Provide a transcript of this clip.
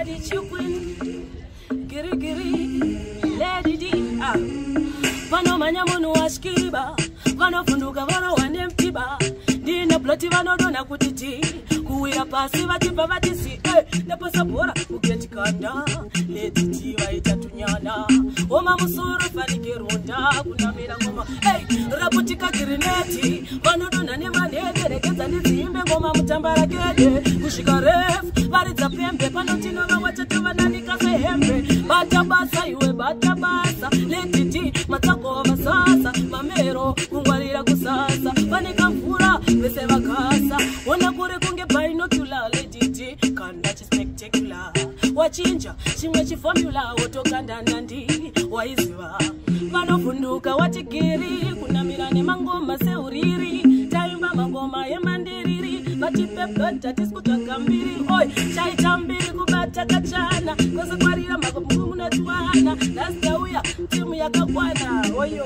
Lady Chiquin, Giri Giri, Lady D. Ah. Vanomhanya munhu wasvikiba, vanovhunduka varohwa nemutiba. Ndine bloti vanodonha kuti ti kuwira pasi vachibva vati zi neposa bhora mugeti kanda. Lady D vaita tunyana oma musoro fanike ronda kunamira ngoma. Hey, raputika girineti vanodonha nemanhede, regedza ndidziimbe ngoma mutambarakede kusvika ref varidza pembe. Pano tinova wachatovananika sehembe. Bata basa iwe, bata basa. Lady D matsakova sasa mamero kungwarira kusasa fanika mvura vese vakasa ona kuri kunge binocular. Lady D kanda chispectacular, wachinja chimwe chiformula wotokanda nandi waiziva. Vanovhunduka wati giri kunamira nemangoma seuriri. Taimba mangoma emandiriri, vatipe blota tisi kutsvaga mbiri. Oi, chaita mbiri kubata kachana kwese kwarira makomunatiwana. Nhasi tauya timu yakakwana oyo.